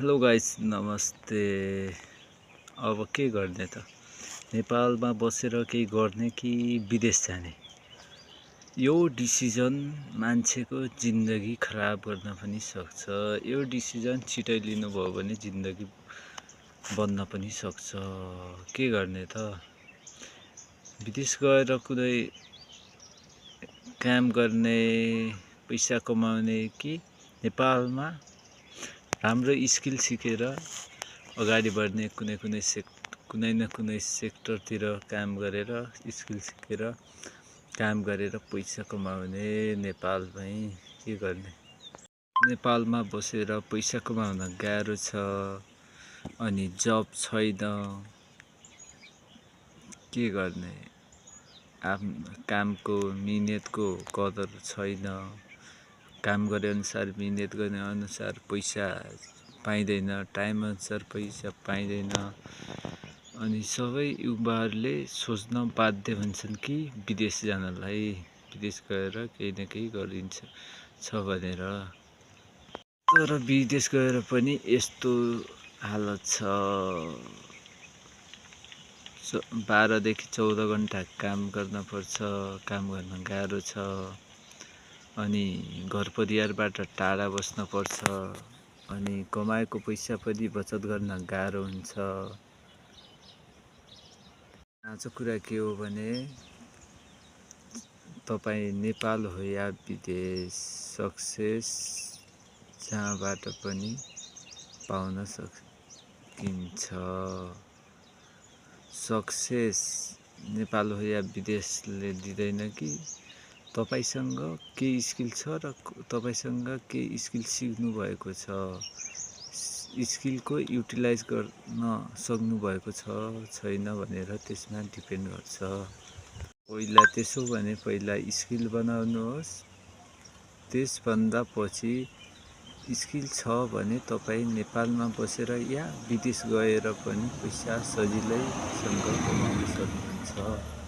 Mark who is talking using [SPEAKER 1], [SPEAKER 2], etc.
[SPEAKER 1] Hello guys, नमस्ते। अब के गर्ने त? नेपालमा बसेर केही गर्ने कि विदेश जाने? यो डिसिजन मान्छेको जिन्दगी खराब गर्न पनि सक्छ। यो डिसिजन छिटै लिनुभयो भने जिन्दगी बन्न पनि सक्छ। के गर्ने त? विदेश गएर कुनै काम गर्ने, पैसा कमाउने कि नेपालमा राम्रो स्किल सिकेर अगाडि बढ्ने कुनै न कुनै सेक्टरतिर काम गरेर स्किल सिकेर काम गरेर पैसा कमाउने नेपालमै के गर्ने? नेपालमा बसेर पैसा कमाउन गाह्रो छ, अनि जब छैन, के गर्ने? कामको मिहिनेतको कदर छैन। काम गरे अनुसार, मिहिनेत गर्ने अनुसार पैसा पाइँदैन, टाइम अनुसार पैसा पाइँदैन। अनि सबै युवाहरूले सोच्न बाध्य हुन्छन् कि विदेश जानलाई, विदेश गएर केही न केही गरिन्छ भनेर। तर विदेश गएर पनि यस्तो हालत छ, 12 देखि 14 घन्टा काम गर्न पर्छ, काम गर्न गाह्रो छ। अनि घर परिवारबाट टाढा बस्न पर्छ, अनि कमाएको पैसा पनि बचत गर्न गाह्रो हुन्छ। आज कुरा के हो भने, तपाईँ नेपाल हो या विदेश, सक्सेस जहाँबाट पनि पाउन सकिन्छ। सक्सेस नेपाल हो या विदेशले दिँदैन कि तपाईसँग के स्किल छ र तपाईसँग के स्किल सिक्नु भएको छ, स्किलको युटिलाइज गर्न सक्नु भएको छ छैन भनेर त्यसमा डिपेन्ड गर्छ। त्यसो भने पहिला स्किल बनाउनुहोस्, त्यसभन्दा पछि स्किल छ भने तपाईँ नेपालमा बसेर या विदेश गएर पनि पैसा सजिलैसँग कमाउन सक्नुहुन्छ।